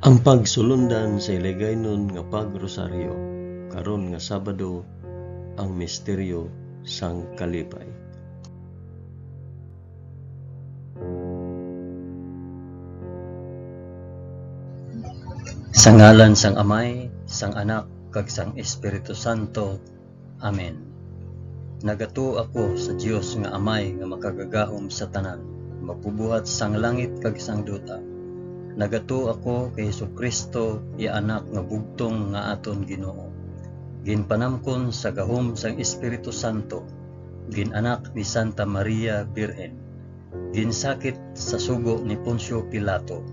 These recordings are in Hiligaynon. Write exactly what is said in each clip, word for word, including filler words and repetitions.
Ang pagsulundan sa Hiligaynon nga pag-rosaryo karon nga Sabado, ang misteryo sang kalipay. Sa ngalan sang Amay, sang Anak, kag sang Espiritu Santo. Amen. Nagatuo ako sa Dios nga Amay nga makagagahom sa tanan, magbubuhat sang langit kag sang duta. Nagatuo ako kay Jesu-Cristo, iya Anak nga bugtong nga aton Ginoo, ginpanamkon sa gahom sang Espiritu Santo, gin-anak ni Santa Maria Birhen, ginsakit sa sugo ni Poncio Pilato,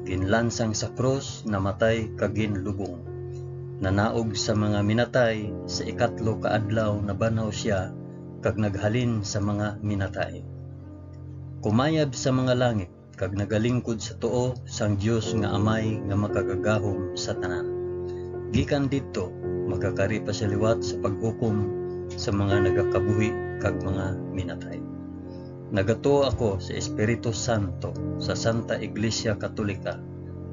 ginlansang sa krus, namatay kag ginlubong. Nanaog sa mga minatay, sa ikatlo ka adlaw nabanhaw sia, kag naghalin sa mga minatay. Kumayab sa mga langit, kag nagalingkod sa tuo sang Dios nga Amay nga makagagahom sa tanan. Gikan didto, makakari pa sia liwat sa paghukom sa mga nagakabuhi kag mga minatay. Nagatuo ako sa Espiritu Santo, sa Santa Iglesia Katolika,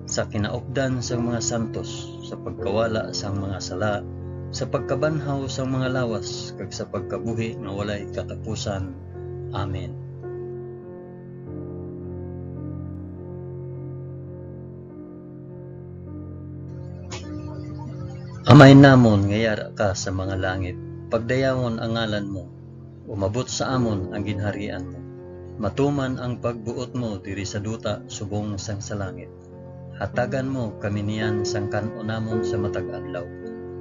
sa kinaupdan sang mga santos, sa pagkawala sang mga sala, sa pagkabanhaw sang mga lawas, kag sa pagkabuhi nga walay katapusan. Amen. Amay namon nga yara ka sa mga langit, pagdayawon ang ngalan mo. Umabot sa amon ang ginharian mo. Matuman ang pagbuot mo diri sa duta subong sang sa langit. Hatagan mo kami niyan sang kan-on namon sa matag adlaw,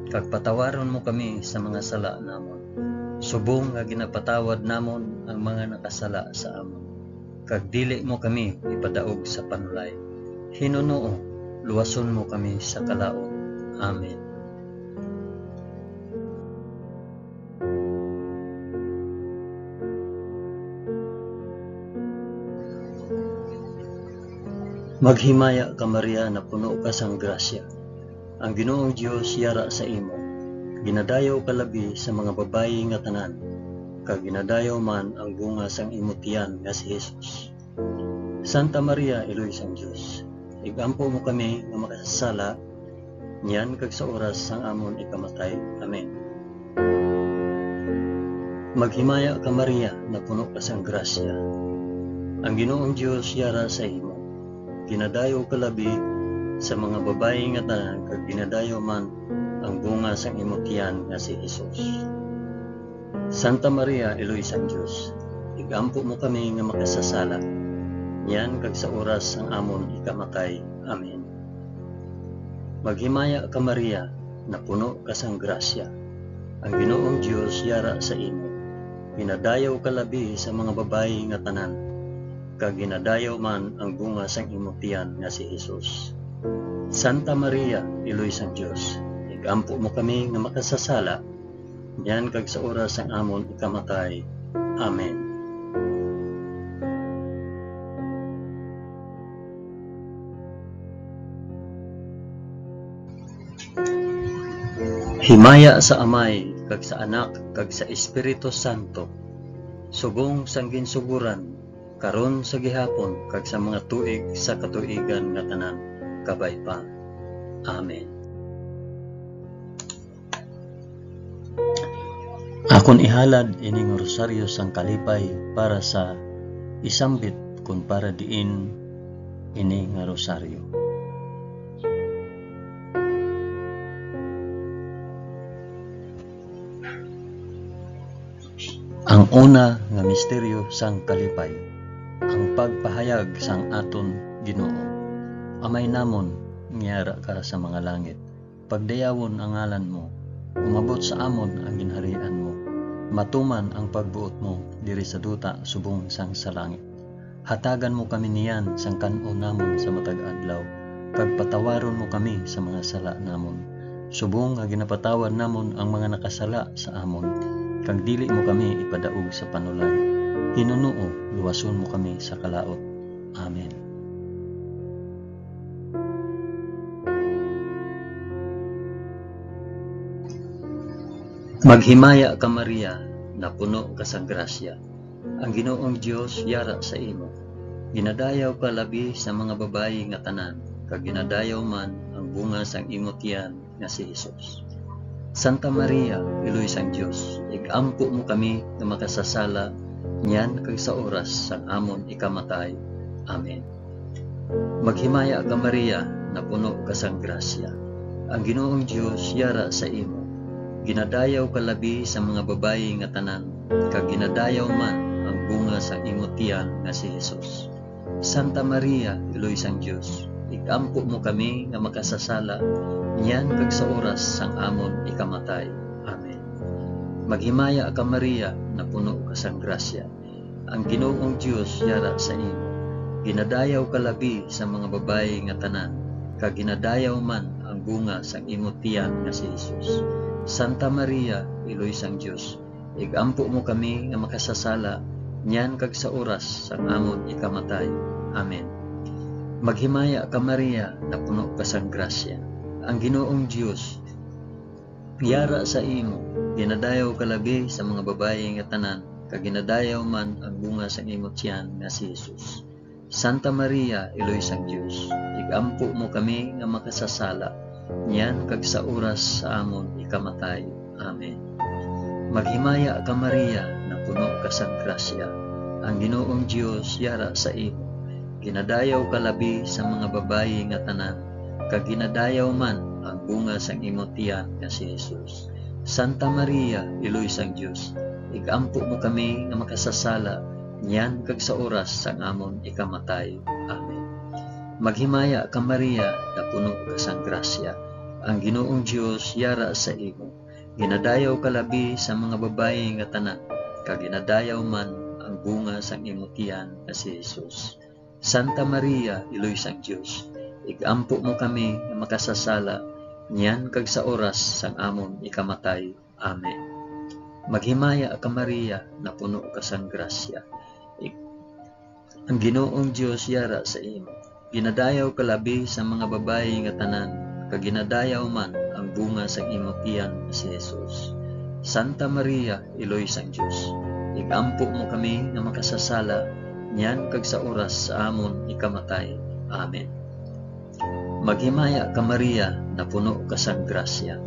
kag patawaron mo kami sa mga sala namon, subong nga ginapatawad namon ang mga nakasala sa amon. Kag dili mo kami ipadaog sa panulay. Hinunoo, luwason mo kami sa kalaut. Amen. Maghimaya ka, Maria, napuno ka sang grasya. Ang Ginoong Dios yara sa imo. Ginadayaw ka labi sa mga babayi nga tanan, kag ginadayaw man ang bunga sang imo tiyan nga si Jesus. Santa Maria, Iloy sang Dios, ig-ampo mo kami nga makasasala, niyan kag sa oras sang amon ikamatay. Amen. Maghimaya ka, Maria, napuno ka sang grasya. Ang Ginoong Dios yara sa imo. Ginadayaw ka labi sa mga babayi nga tanan, kag ginadayaw man ang bunga sang imo tiyan nga si Jesus. Santa Maria, Iloy sang Dios, ig-ampo mo kami nga makasasala, niyan kag sa oras sang amon ikamatay. Amen. Maghimaya ka, Maria, napuno ka sang grasya. Ang Ginoong Dios yara sa imo. Ginadayaw ka labi sa mga babayi nga tanan, kag ginadayaw man ang bunga sang imo tiyan nga si Jesus. Santa Maria, Iloy sang Dios, ig-ampo mo kami nga makasasala, niyan kag sa oras sang amon ikamatay. Amen. Himaya sa Amay, kag sa Anak, kag sa Espiritu Santo, subong sang ginsugoran, karon, sa gihapon, kag sa mga tuig sa katuigan nga tanan. Kabay pa. Amen. Akon ihalad ini nga rosaryo sang kalipay para sa isambit kon para diin ini nga rosaryo. Ang una nga misteryo sang kalipay, ang pagpahayag sang aton Ginoo. Amay namon nga yara ka sa mga langit, pagdayawon ang ngalan mo. Umabot sa amon ang ginharian mo. Matuman ang pagbuot mo diri sa duta subong sang sa langit. Hatagan mo kami niyan sang kan-on namon sa matag adlaw, kag patawaron mo kami sa mga sala namon, subong nga ginapatawad namon ang mga nakasala sa amon, kag dili mo kami ipadaog sa panulay. Hinunoo, luwason mo kami sa kalaut. Amen. Maghimaya ka, Maria, napuno ka sang grasya. Ang Ginoong Dios yara sa imo. Ginadayaw ka labi sa mga babayi nga tanan, kag ginadayaw man ang bunga sang imo tiyan nga si Jesus. Santa Maria, Iloy sang Dios, ig-ampo mo kami nga makasasala niyan kag sa oras sang amon ikamatay. Amen. Maghimaya ka, Maria, napuno ka sang grasya. Ang Ginoong Dios yara sa imo. Ginadayaw ka labi sa mga babayi nga tanan, kag ginadayaw man ang bunga sang imo tiyan nga si Jesus. Santa Maria, Iloy sang Dios, ig-ampo mo kami nga makasasala niyan kag sa oras sang amon ikamatay. Amen. Maghimaya ka, Maria, napuno ka sang grasya. Ang Ginoong Dios yara sa imo. Ginadayaw ka labi sa mga babayi nga tanan, kag ginadayaw man ang bunga sang imo tiyan nga si Jesus. Santa Maria, Iloy sang Dios, ig-ampo mo kami nga makasasala niyan kag sa oras sang amon ikamatay. Amen. Maghimaya ka, Maria, napuno ka sang grasya. Ang Ginoong Dios yara sa imo. Ginadayaw ka labi sa mga babayi nga tanan, kag ginadayaw man ang bunga sang imo tiyan nga si Jesus. Santa Maria, Iloy sang Dios, ig-ampo mo kami nga makasasala, niyan kag sa oras sa amon ikamatay. Amen. Maghimaya ka, Maria, napuno ka sang grasya. Ang Ginoong Dios yara sa imo. Ginadayaw ka labi sa mga babayi nga tanan, kag ginadayaw man ang bunga sang imo tiyan nga si Jesus. Santa Maria, Iloy sang Dios, ig-ampo mo kami nga makasasala, niyan kag sa oras sang amon ikamatay. Amen. Maghimaya ka, Maria, napuno ka sang grasya. Ang Ginoong Dios yara sa imo. Ginadayaw ka labi sa mga babayi nga tanan, kag ginadayaw man ang bunga sang imo tiyan nga si Jesus. Santa Maria, Iloy sang Dios, ig-ampo mo kami nga makasasala, niyan kag sa oras sang amon ikamatay. Amen. Maghimaya ka, Maria, napuno ka sang grasya. Ig-, ang Ginoong Dios yara sa imo. Ginadayaw ka labi sa mga babayi nga tanan, kag ginadayaw man ang bunga sang imo tiyan nga si Jesus. Santa Maria, Iloy sang Dios, ig-ampo mo kami nga makasasala, niyan kag sa oras sa amon ikamatay. Amen. Maghimaya ka, Maria, napuno ka sang grasya.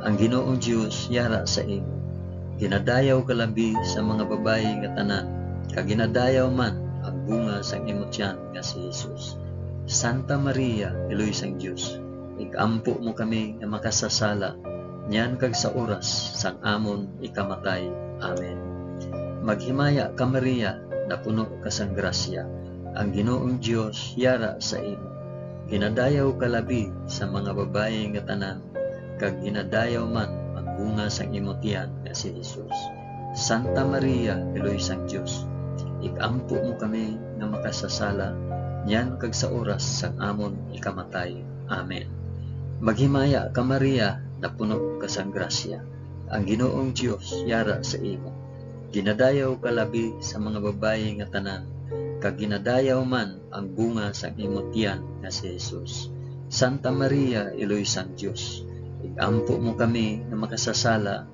Ang Ginoong Dios yara sa imo. Ginadayaw ka labi sa mga babayi nga tanan, kag ginadayaw man ang bunga sang imo tiyan nga si Jesus. Santa Maria, Iloy sang Dios, ig-ampo mo kami nga makasasala, niyan kag sa oras sang amon ikamatay. Amen. Maghimaya ka, Maria, napuno ka sang grasya. Ang Ginoong Dios yara sa imo. Ginadayaw ka labi sa mga babayi nga tanan, kag ginadayaw man ang bunga sang imo tiyan nga si Jesus. Santa Maria, Iloy sang Dios, ig-ampo mo kami nga makasasala, niyan kag sa oras sang amon ikamatay. Amen. Maghimaya ka, Maria, napuno ka sang grasya. Ang Ginoong Dios yara sa imo. Ginadayaw ka labi sa mga babayi nga tanan, kag ginadayaw man ang bunga sang imo tiyan nga si Jesus. Santa Maria, Iloy sang Dios, ig-ampo mo kami nga makasasala,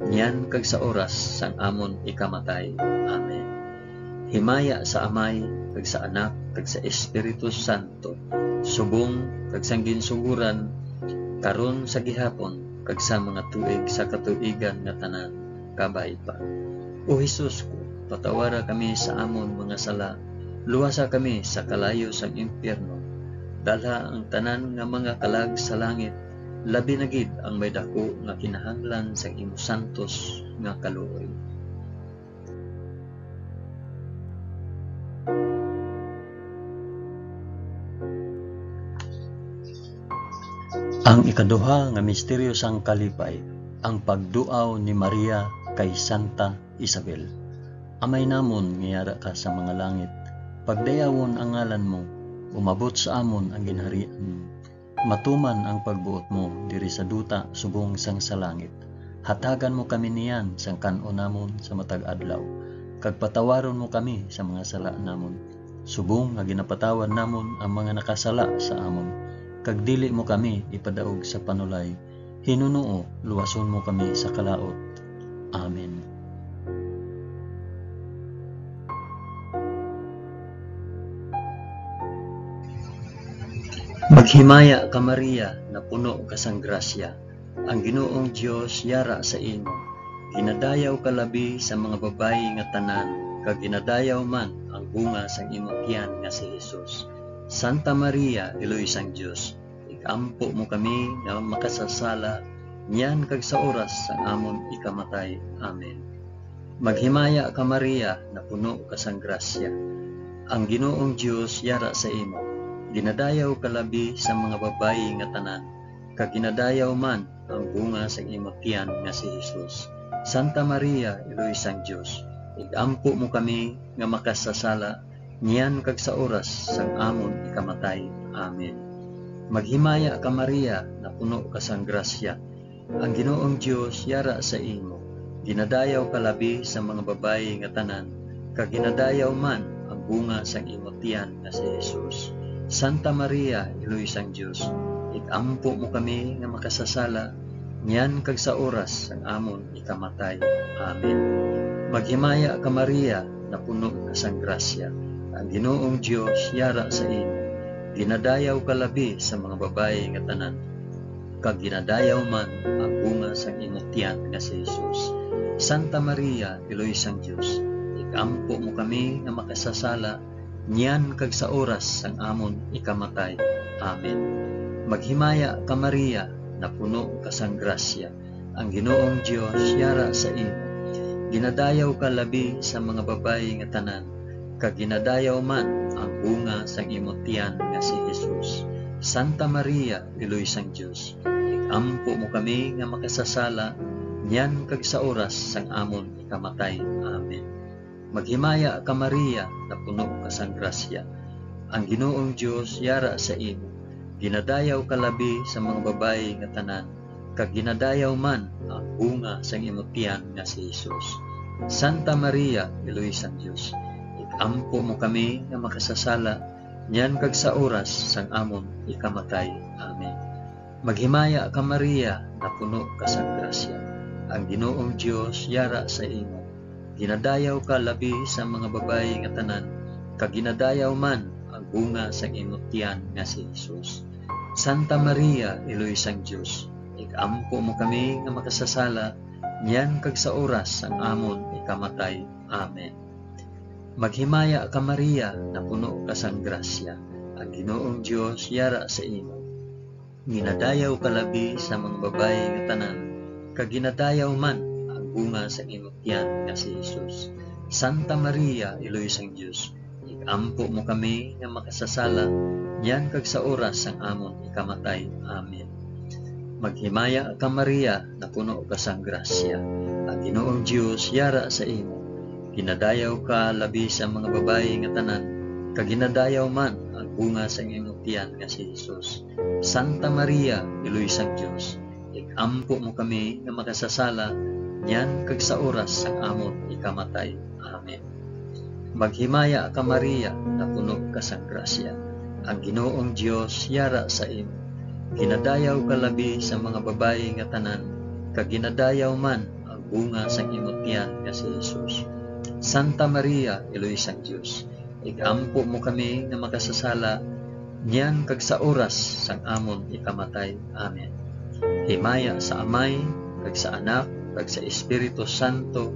niyan kag sa oras sang amon ikamatay. Amen. Himaya sa Amay, kag sa Anak, kag sa Espiritu Santo, subong kag sang ginsugoran, karon, sa gihapon, kag sa mga tuig sa katuigan nga tanan. Kabay pa. O Jesus ko, patawara kami sa amon mga sala, luwasa kami sa kalayo sang impyerno, dalha ang tanan nga mga kalag sa langit, labi na gid ang may daku nga kinahanglan sang imo santos nga kaluoy. Ang ikaduha nga misteryo sang kalipay, ang pagduaw ni Maria kay Santa Isabel. Amay namon nga yara ka sa mga langit, pagdayawon ang ngalan mo, umabot sa amon ang ginharian mo. Matuman ang pagbuot mo diri sa duta subong sang sa langit. Hatagan mo kami niyan sang kan-on namon sa matag adlaw, kag patawaron mo kami sa mga sala namon, subong nga ginapatawad namon ang mga nakasala sa amon, kag dili mo kami ipadaog sa panulay. Hinunoo, luwason mo kami sa kalaut. Amen. Maghimaya ka, Maria, napuno ka sang grasya, ang Ginoong Dios yara sa imo. Ginadayaw ka labi sa mga babayi nga tanan, kag ginadayaw man ang bunga sang imo tiyan nga si Jesus. Santa Maria, Iloy sang Dios, ig-ampo mo kami nga makasasala, niyan kag sa oras sang amon ikamatay. Amen. Maghimaya ka, Maria, napuno ka sang grasya. Ang Ginoong Dios yara sa imo. Ginadayaw ka labi sa mga babayi nga tanan, kag ginadayaw man ang bunga sang imo tiyan nga si Jesus. Santa Maria, Iloy sang Dios, ig-ampo mo kami nga makasasala, niyan kag sa oras sang amon ikamatay. Amen. Maghimaya ka, Maria, napuno ka sang grasya. Ang Ginoong Dios yara sa imo. Ginadayaw ka labi sa mga babayi nga tanan, kag ginadayaw man ang bunga sang imo tiyan nga si Jesus. Santa Maria, Iloy sang Dios, ig-ampo mo kami nga makasasala, niyan kag sa oras sang amon ikamatay. Amen. Maghimaya ka, Maria, napuno ka sang grasya. Ang Ginoong Dios yara sa imo. Ginadayaw ka labi sa mga babayi nga tanan, kag ginadayaw man ang bunga sang imo tiyan nga si Jesus. Santa Maria, Iloy sang Dios, ig-ampo mo kami nga makasasala, niyan kag sa oras sang amon ikamatay. Amen. Maghimaya ka, Maria, napuno ka sang grasya. Ang Ginoong Dios yara sa imo. Ginadayaw ka labi sa mga babayi nga tanan, kag ginadayaw man ang bunga sang imo tiyan nga si Jesus. Santa Maria, Iloy sang Dios, ig-ampo mo kami nga makasasala, niyan kag sa oras sang amon ikamatay. Amen. Maghimaya ka, Maria, napuno ka sang grasya. Ang Ginoong Dios yara sa imo. Ginadayaw ka labi sa mga babayi nga tanan, kag ginadayaw man ang bunga sang imo tiyan nga si Jesus. Santa Maria, Iloy sang Dios, ig-ampo mo kami nga makasasala, niyan kag sa oras sang amon ikamatay. Amen. Maghimaya ka, Maria, napuno ka sang grasya. Ang Ginoong Dios yara sa imo. Ginadayaw ka labi sa mga babayi nga tanan, kag ginadayaw man ang bunga sang imo tiyan nga si Jesus. Santa Maria, Iloy sang Dios, ig-ampo mo kami nga makasasala, niyan kag sa oras sang amon ikamatay. Amen. Maghimaya ka, Maria, napuno ka sang grasya, ang Ginoong Dios yara sa imo. Ginadayaw ka labi sa mga babayi nga tanan, kag ginadayaw man ang bunga sang imo tiyan nga si Jesus. Santa Maria, Iloy sang Dios, ig-ampo mo kami nga makasasala, niyan kag sa oras sang amon ikamatay. Amen. Maghimaya ka, Maria, napuno ka sang grasya. Ang Ginoong Dios yara sa imo. Ginadayaw ka labi sa mga babayi nga tanan, kag ginadayaw man ang bunga sang imong tiyan nga si Jesus. Santa Maria, Iloy sang Dios, ig-ampo mo kami nga makasasala, niyan kag sa oras sang amon ikamatay. Amen. Maghimaya ka, Maria, napuno ka sang grasya. Ang Ginoong Dios yara sa imo. Ginadayaw ka labi sa mga babayi nga tanan, kag ginadayaw man ang bunga sang imo tiyan nga si Jesus. Santa Maria, Iloy sang Dios, ig-ampo mo kami nga makasasala, niyan kag sa oras sang amon ikamatay. Amen. Himaya sa Amay, kag sa Anak, kag sa Espiritu Santo,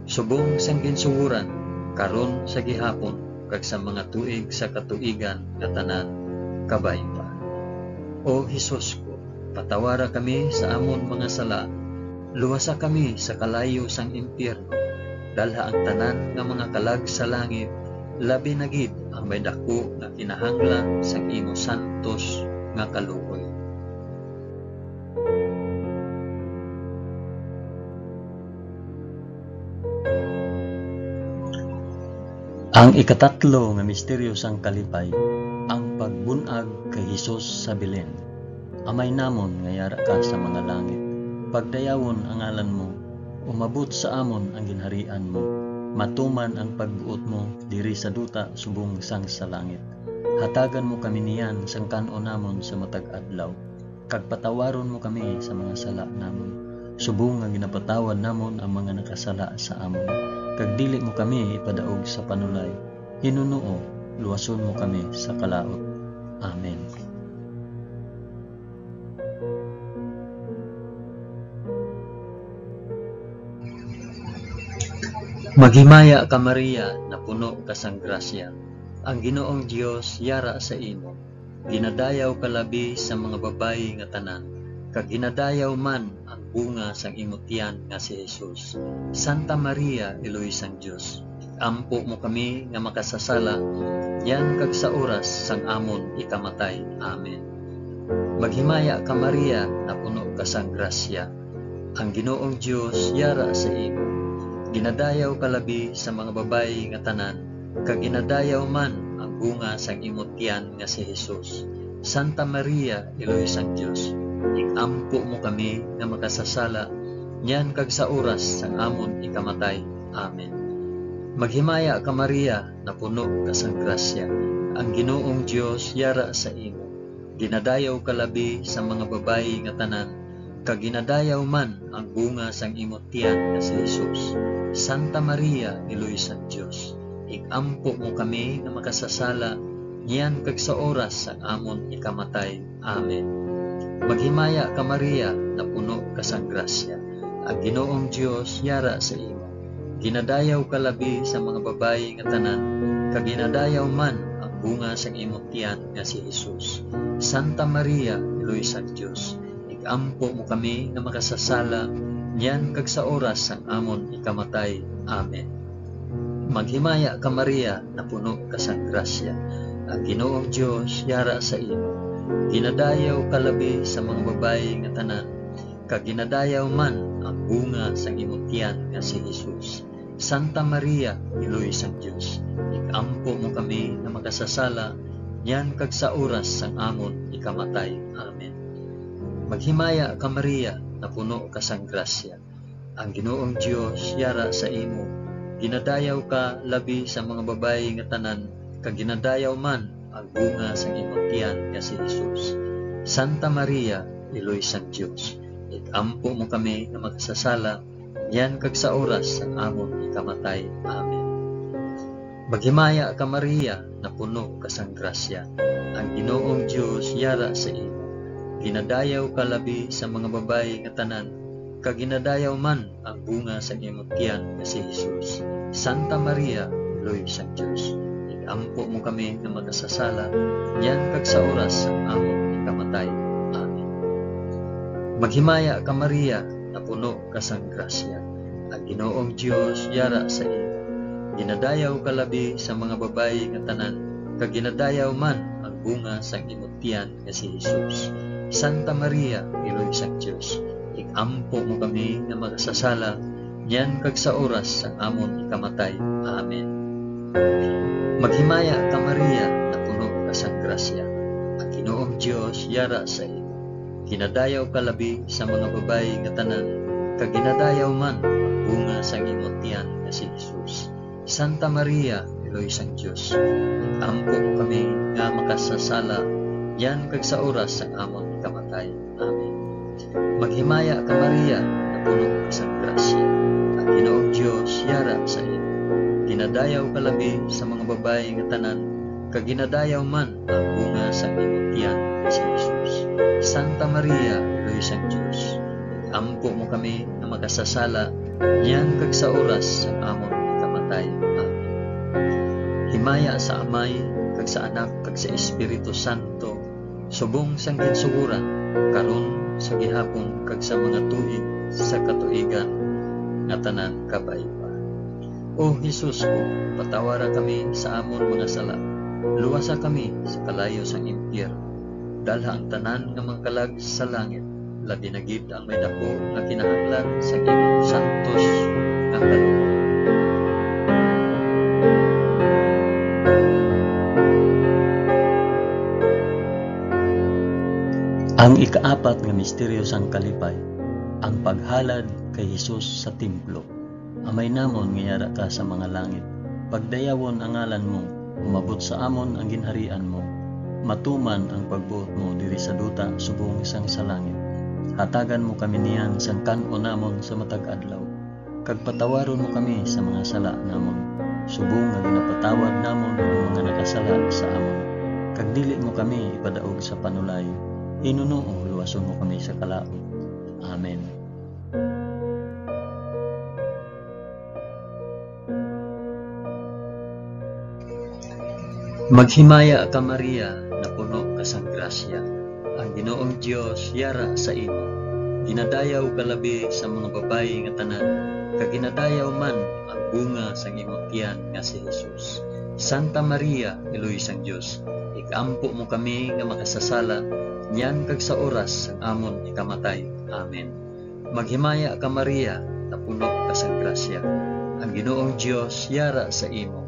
subong sang ginsugoran, karon, sa gihapon, kag sa mga tuig sa katuigan nga tanan. Kabay pa. O Jesus ko, patawara kami sa amon mga sala, luwasa kami sa kalayo sang impyerno, dalha ang tanan nga mga kalag sa langit, labi na gid ang may daku nga kinahanglan sang imo santos nga kaluoy. Ang ikatatlo nga misteryo sang kalipay, ang pagbun-ag kay Jesus sa Belen. Amay namon nga yara ka sa mga langit, pagdayawon ang ngalan mo, umabot sa amon ang ginharian mo, matuman ang pagbuot mo diri sa duta subong sang sa langit. Hatagan mo kami niyan sang kan-on namon sa matag adlaw, kag patawaron mo kami sa mga sala namon, subong nga ginapatawad namon ang mga nakasala sa amon, kag dili mo kami ipadaog sa panulay, hinunoo, luwason mo kami sa kalaut. Amen. Maghimaya ka, Maria, napuno ka sang grasya. Ang Ginoong Dios yara sa imo. Ginadayaw ka labi sa mga babayi nga tanan, kag ginadayaw man ang bunga sang imo tiyan nga si Jesus. Santa Maria, Iloy sang Dios, ig-ampo mo kami nga makasasala, niyan kag sa oras sang amon ikamatay. Amen. Maghimaya ka, Maria, napuno ka sang grasya. Ang Ginoong Dios yara sa imo. Ginadayaw ka labi sa mga babayi nga tanan, kag ginadayaw man ang bunga sang imo tiyan nga si Jesus. Santa Maria, Iloy sang Dios, ig-ampo mo kami nga makasasala, niyan kag sa oras sang amon ikamatay. Amen. Maghimaya ka, Maria, napuno ka sang grasya. Ang Ginoong Dios yara sa imo. Ginadayaw ka labi sa mga babayi nga tanan, kag ginadayaw man ang bunga sang imo tiyan nga si Jesus. Santa Maria, Iloy sang Dios, ig-ampo mo kami nga makasasala, niyan kag sa oras sang amon ikamatay. Amen. Maghimaya ka, Maria, napuno ka sang grasya. Ang Ginoong Dios yara sa imo. Ginadayaw ka labi sa mga babayi nga tanan, kag ginadayaw man ang bunga sang imo tiyan nga si Jesus. Santa Maria, Iloy sang Dios, ig-ampo mo kami nga makasasala, niyan kag sa oras sang amon ikamatay. Amen. Maghimaya ka, Maria, napuno ka sang grasya. Ang Ginoong Dios yara sa imo. Ginadayaw ka labi sa mga babayi nga tanan, kag ginadayaw man ang bunga sang imo tiyan nga si Jesus. Santa Maria, Iloy sang Dios, ig-ampo mo kami nga makasasala, niyan kag sa oras sang amon ikamatay. Amen. Maghimaya ka, Maria, napuno ka sang grasya. Ang Ginoong Dios yara sa imo. Ginadayaw ka labi sa mga babayi nga tanan, kag ginadayaw man ang bunga sang imo tiyan nga si Jesus. Santa Maria, Iloy sang Dios, ig-ampo mo kami nga makasasala, niyan kag sa oras sang amon ikamatay. Amen. Maghimaya ka, Maria, napuno ka sang grasya. Ang Ginoong Dios yara sa imo. Ginadayaw ka labi sa mga babayi nga tanan, kag ginadayaw man ang bunga sang imo tiyan nga si Jesus. Santa Maria, Iloy sang Dios, ig-ampo mo kami nga makasasala, niyan kag sa oras sang amon ikamatay. Amen. Maghimaya ka, Maria, napuno ka sang grasya. Ang Ginoong Dios yara sa imo. Ginadayaw ka labi sa mga babayi nga tanan, kag ginadayaw man ang bunga sang imo tiyan nga si Jesus. Santa Maria, Iloy sang Dios, ig-ampo mo kami nga makasasala, niyan kag sa oras sang amon ikamatay. Amen. Maghimaya ka, Maria, napuno ka sang grasya. Ang Ginoong Dios yara sa imo. Ginadayaw ka labi sa mga babayi nga tanan, kag ginadayaw man ang bunga sang imo tiyan nga si Jesus. Santa Maria, Iloy sang Dios, ampo mo kami nga makasasala, niyan kag sa oras sang amon kamatay. Amen. Maghimaya ka, Maria, napuno ka sang grasya. Ang Ginoong Dios yara sa imo. Ginadayaw ka labi sa mga babayi nga tanan, kag ginadayaw man ang bunga sang imo tiyan nga si Jesus. Santa Maria, Iloy sang Dios, ampo mo kami nga makasasala, niyan kag sa oras sang amon kamatay. Amen. Himaya sa Amay, kag sa Anak, kag sa Espiritu Santo, subong sang ginsugoran, karon, sa gihapon, kag sa mga tuig sa katuigan nga tanan. Kabay pa. O Jesus ko, patawara kami sa amon mga sala, luwasa kami sa kalayo sang impyerno, dalha ang tanan nga mga kalag sa langit, labi na gid ang may daku nga kinahanglan sa imong santos nga kalooban. Ang ikaapat nga misteryo sang kalipay, ang paghalad kay Jesus sa templo. Amay namon nga yara ka sa mga langit, pagdayawon ang ngalan mo, umabot sa amon ang ginharian mo, matuman ang pagbuot mo diri sa duta subong sang sa langit. Hatagan mo kami niyan sang kan-on namon sa matag adlaw, kag patawaron mo kami sa mga sala namon, subong nga ginapatawad namon ang mga nakasala sa amon. Kag dili mo kami ipadaog sa panulay, hinunoo luwason mo kami sa kalaut. Amen. Maghimaya ka, Maria, napuno ka sang grasya. Ang Ginoong Dios yara sa imo. Ginadayaw ka labi sa mga babayi nga tanan, kag ginadayaw man ang bunga sang imong tiyan nga si Jesus. Santa Maria, Iloy sang Dios, ig-ampo mo kami nga makasasala, niyan kag sa oras sang amon ikamatay. Amen. Maghimaya ka, Maria, napuno ka sang grasya. Ang Ginoong Dios yara sa imo.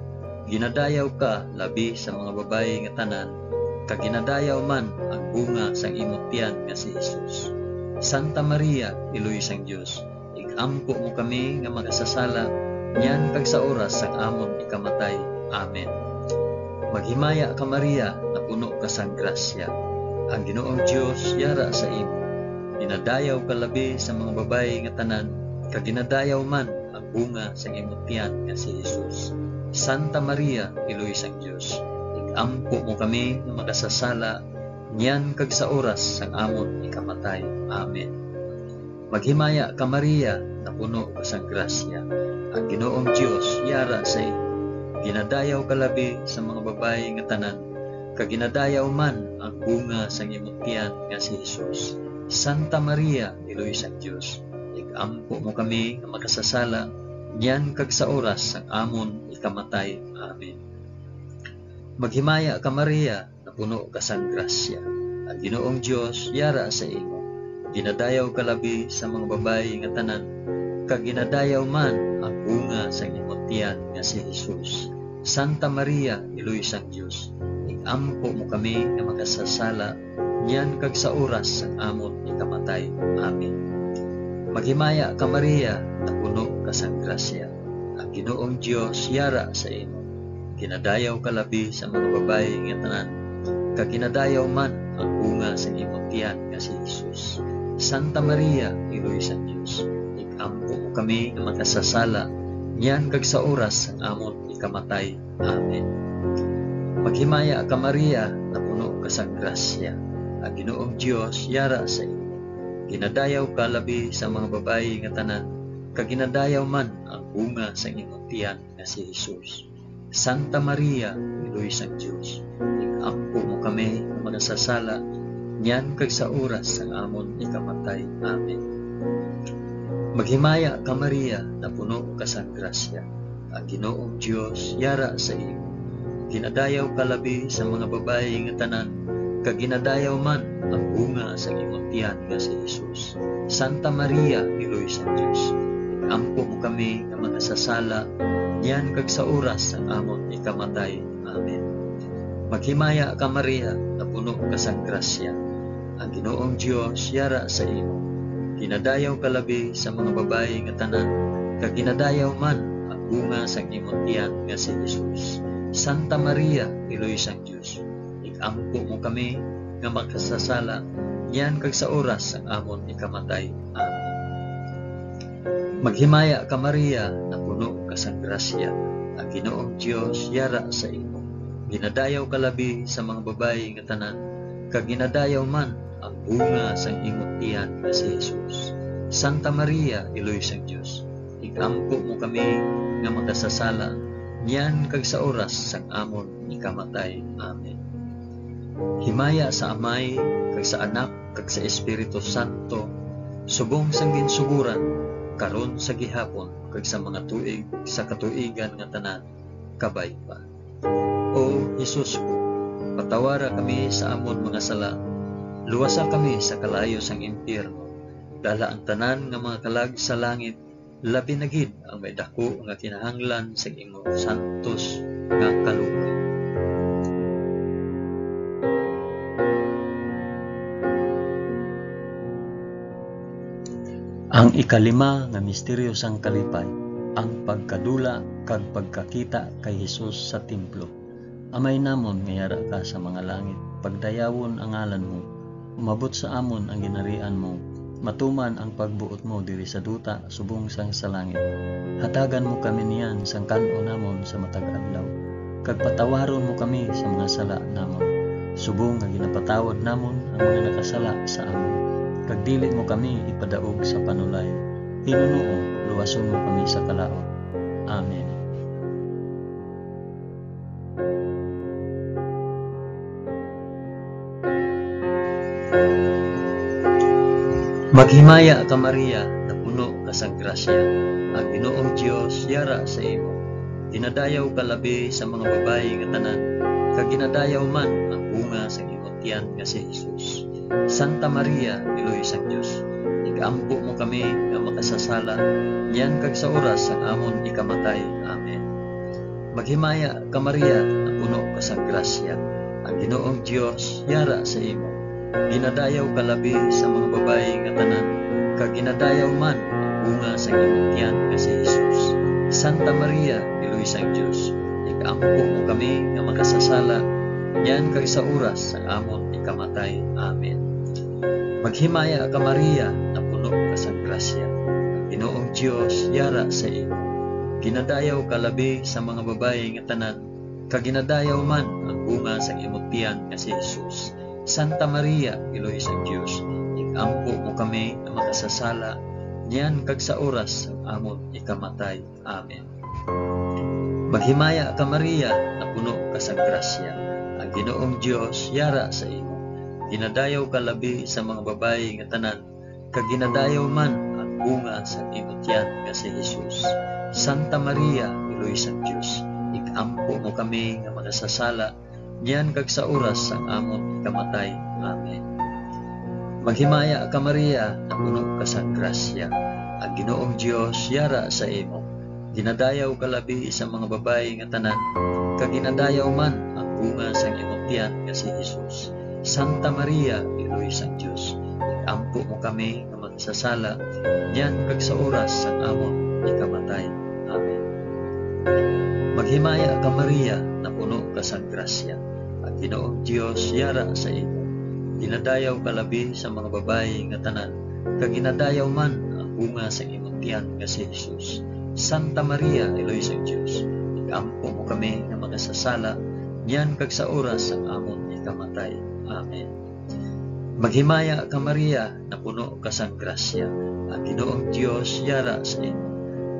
Ginadayaw ka labi sa mga babayi nga tanan, kag ginadayaw man ang bunga sang imo tiyan nga si Jesus. Santa Maria, Iloy sang Dios, ig-ampo mo kami nga makasasala, niyan kag sa oras sang amon ikamatay. Amen. Maghimaya ka, Maria, napuno ka sang grasya. Ang Ginoong Dios yara sa imo. Ginadayaw ka labi sa mga babayi nga tanan, kag ginadayaw man ang bunga sang imo tiyan nga si Jesus. Santa Maria, Iloy sang Dios, ig-ampo mo kami nga makasasala, niyan kag sa oras sang amon ikamatay. Amen. Maghimaya ka, Maria, napuno ka sang grasya. Ang Ginoong Dios yara sa imo. Ginadayaw ka labi sa mga babayi nga tanan, kag ginadayaw man ang bunga sang imong tiyan nga si Jesus. Santa Maria, Iloy sang Dios, ig-ampo mo kami nga makasasala, niyan kag sa oras sang amon ikamatay. Amen. Maghimaya ka, Maria, napuno ka sang grasya. Ang Ginoong Dios yara sa imo. Ginadayaw ka labi sa mga babayi nga tanan, kag ginadayaw man ang bunga sang imong tiyan nga si Jesus. Santa Maria, Iloy sang Dios, ig-ampo mo kami nga makasasala, niyan kag sa oras sang amon ikamatay. Amen. Maghimaya ka, Maria, napuno ka sang grasya. Ang Ginoong Dios yara sa imo. Ginadayaw ka labi sa mga babayi nga tanan, kag ginadayaw man ang bunga sang imong tiyan nga si Jesus. Santa Maria, Iloy sang Dios, ig-ampo mo kami nga makasasala, niyan kag sa oras sang amon ikamatay. Amen. Maghimaya ka, Maria, napuno ka sang grasya. Ang Ginoong Dios yara sa imo. Ginadayaw ka labi sa mga babayi nga tanan, kag ginadayaw man ang bunga sang imong tiyan nga si Jesus. Santa Maria, Iloy sang Dios, ig-ampo mo kami nga makasasala, niyan kag sa oras sang amon ikamatay. Amen. Maghimaya ka, Maria, napuno ka sang grasya. Ang Ginoong Dios yara sa imo. Ginadayaw ka labi sa mga babayi nga tanan, kag ginadayaw man ang bunga sang imong tiyan nga si Jesus. Santa Maria, Iloy sang Dios, ig-ampo mo kami nga makasasala, niyan kag sa oras sang amon ikamatay. Amen. Maghimaya ka, Maria, napuno ka sang grasya. Ang Ginoong Dios yara sa imo. Ginadayaw ka labi sa mga babayi nga tanan, kag ginadayaw man ang bunga sang imong tiyan nga si Jesus. Santa Maria, Iloy sang Dios, ig-ampo mo kami nga makasasala, niyan kag sa oras sang amon ikamatay. Amen. Maghimaya ka, Maria, napuno ka sang grasya. Ang Ginoong Dios yara sa imo. Ginadayaw ka labi sa mga babayi nga tanan, kag ginadayaw man ang bunga sang imong tiyan nga si Jesus. Santa Maria, Iloy sang Dios, ig-ampo mo kami nga makasasala, niyan kag sa oras sang amon ikamatay. Amen. Himaya sa Amay, kag sa Anak, kag sa Espiritu Santo, subong sang ginsugoran, karon, sa gihapon, kag sa mga tuig sa katuigan nga tanan. Kabay pa. O Jesus ko, patawara kami sa amon mga sala, luwasa kami sa kalayo sang impyerno, dala ang tanan nga mga kalag sa langit, labi na gid ang may daku nga kinahanglan sa imong santos nga kaluoy. Ang ikalima nga misteryo sang kalipay, ang pagkadula kag pagkakita kay Jesus sa templo. Amay namon nga yara ka sa mga langit, pagdayawon ang ngalan mo. Umabot sa amon ang ginharian mo. Matuman ang pagbuot mo diri sa duta subong sang sa langit. Hatagan mo kami niyan sang kan-o namon sa matag adlaw, kag patawaron mo kami sa mga sala namon, subong nga ginapatawad namon ang mga nakasala sa amon. Kag dili mo kami ipadaog sa panulay. Hinunoo, luwason mo kami sa kalaut. Amen. Maghimaya ka, Maria, napuno ka sang grasya, ang Ginoong Dios yara sa imo. Ginadayaw ka labi sa mga babayi nga tanan, kag ginadayaw man ang bunga sang imong tiyan nga si Jesus. Santa Maria, Iloy sang Dios, igampo mo kami nga makasasala, niyan kag sa oras sang amon ikamatay. Amen. Maghimaya ka, Maria, napuno ka sang grasya, ang Ginoong Dios yara sa imo. Ginadayaw ka labi sa mga babayi nga tanan, kag ginadayaw man ang bunga sang imong tiyan nga si Jesus. Santa Maria, Iloy sang Dios, igampo mo kami nga makasasala, niyan kag sa oras sang amon ikamatay. Amen. Maghimaya ka, Maria, napuno ka sang grasya, ang Ginoong Dios yara sa imo. Ginadayaw ka labi sa mga babayi nga tanan, kag ginadayaw man ang bunga sang imong tiyan nga si Jesus. Santa Maria, Iloy sang Dios, igampo mo kami nga makasasala, niyan kag sa oras sang amon ikamatay. Amen. Maghimaya ka, Maria, napuno ka sang grasya, ang Ginoong Dios yara sa imo. Ginadayaw ka labi sa mga babayi nga tanan, kag ginadayaw man ang bunga sang imong tiyan nga si Jesus. Santa Maria, Iloy sang Dios, igampo mo kami nga makasasala, niyan kag sa oras sang amon ikamatay. Amen. Maghimaya ka, Maria, napuno ka sang grasya, ang Ginoong Dios yara sa imo. Ginadayaw ka labi sa mga babayi nga tanan, kag ginadayaw man ang bunga sang imong tiyan nga si Jesus. Santa Maria, Iloy sang Dios, igampo mo kami nga makasasala, niyan kag sa oras sang amon ikamatay. Amen. Maghimaya ka, Maria, napuno ka sang grasya, ang Ginoong Dios yara sa imo. Ginadayaw ka labi sa mga babayi nga tanan, kag ginadayaw man ang bunga sang imong tiyan nga si Jesus. Santa Maria, Iloy sang Dios, igampo mo kami nga makasasala, niyan kag sa oras sang amon ikamatay. Amen. Maghimaya ka, Maria, napuno ka sang grasya, ang Ginoong Dios yara sa imo.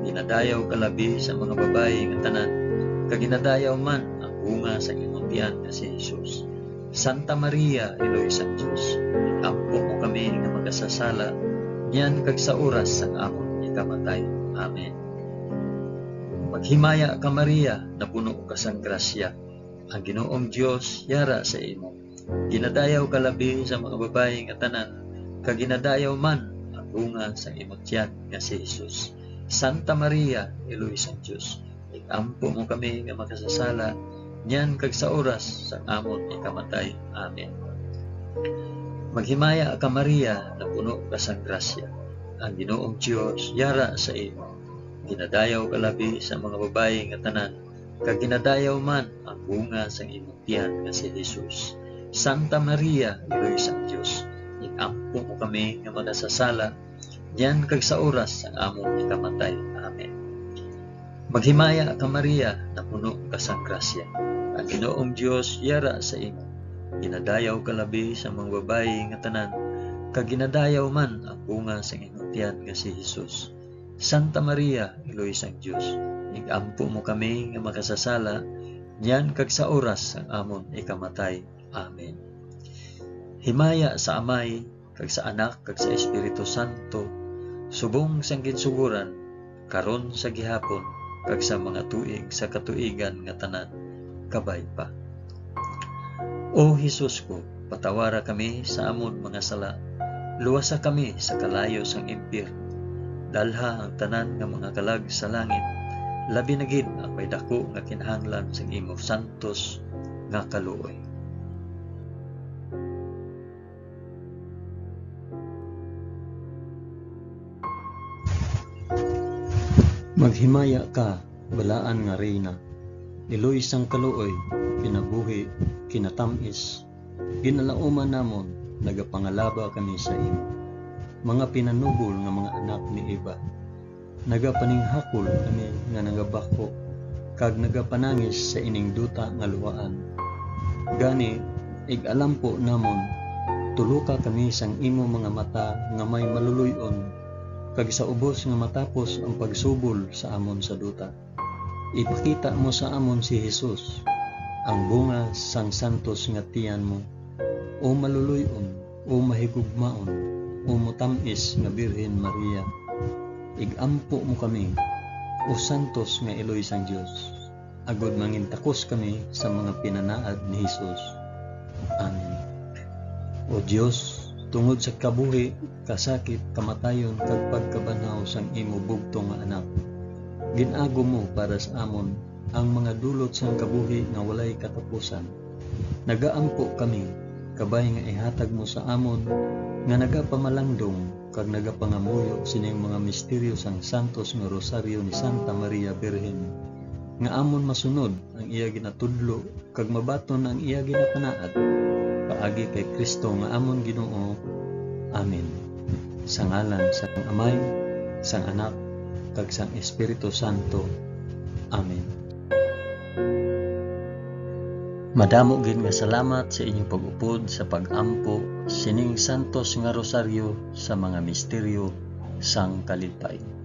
Ginadayaw ka labi sa mga babayi nga tanan, kag ginadayaw man ang bunga sa imong tiyan nga si Jesus. Santa Maria, Iloy sang Dios, igampo mo kami nga makasasala, niyan kag sa oras sang amon ikamatay. Amen. Maghimaya ka, Maria, napuno ka sang grasya, ang Ginoong Dios yara sa imo. Ginadayaw ka labi sa mga babayi nga tanan, kag ginadayaw man ang bunga sang imong tiyan nga si Jesus. Santa Maria, Iloy sang Dios, igampo mo kami nga makasasala, niyan kag sa oras sang amon ikamatay. Amen. Maghimaya ka, Maria, napuno ka sang grasya, ang Ginoong Dios yara sa imo. Ginadayaw ka labi sa mga babayi nga tanan, kag ginadayaw man ang bunga sang imong tiyan nga si Jesus. Santa Maria, Iloy sang Dios, igampo mo kami nga makasasala, niyan kag sa oras sang amon ikamatay. Amen. Maghimaya ka, Maria, napuno ka sang grasya, ang Ginoong Dios yara sa imo. Ginadayaw ka labi sa mga babayi nga tanan, kag ginadayaw man ang bunga sang imong tiyan nga si Jesus. Santa Maria, Iloy sang Dios, igampo mo kami nga makasasala, niyan kag sa oras sang amon ikamatay. Amen. Himaya sa Amay, kag sa Anak, kag sa Espiritu Santo, subong sang ginsugoran, karon, sa gihapon, kag sa mga tuig sa katuigan nga tanan. Kabay pa. O Jesus ko, patawara kami sa amon mga sala, luwasa kami sa kalayo sang impyerno, dalha ang tanan nga mga kalag sa langit, labi na gid ang may daku nga kinahanglan sang imo santos nga kaluoy. Maghimaya ka, balaan nga Reyna, iloy sang kaluoy, kinabuhi, kinatamis, ginalauman namon, nagapangalaba kami sa imo. Mga pinanubol nga mga anak ni Eva, nagapaninghakol kami nga nagabakho, kag nagapanangis sa ining duta nga luhaan. Gani, ig-alampo namon, tuloka kami sang imo mga mata nga may maluloy-on, kag sa ubos nga matapos ang pagsubol sa amon sa duta, ipakita mo sa amon si Jesus, ang bunga sang santos nga tiyan mo, o maluloy-on, O mahigugmaon, o motam-is nga Birhen Maria, ig-ampo mo kami, o santos nga iloy sang Dios, agod mangintakos kami sa mga pinanaad ni Jesus. Amen. O Dios, tungod sa kabuhi, kasakit, kamatayon, kag pagkabanhaw sang imo bugtong nga Anak, gin-agom mo para sa amon ang mga dulot sang kabuhi nga walay katapusan. Nagaampo kami, kabay nga ihatag mo sa amon nga nagapamalangdong kag nagapangamuyo sining mga misteryo sang santos nga Rosaryo ni Santa Maria Birhen, nga amon masunod ang iya ginatudlo kag mabaton ang iya ginapanaad, paagi kay Cristo nga amon Ginoo. Amen. Sa ngalan sang Amay, sang Anak, kag sang Espiritu Santo. Amen. Madamo gid nga salamat sa inyo pag-upod sa pag-ampo sining santos nga rosaryo sa mga misteryo sang kalipay.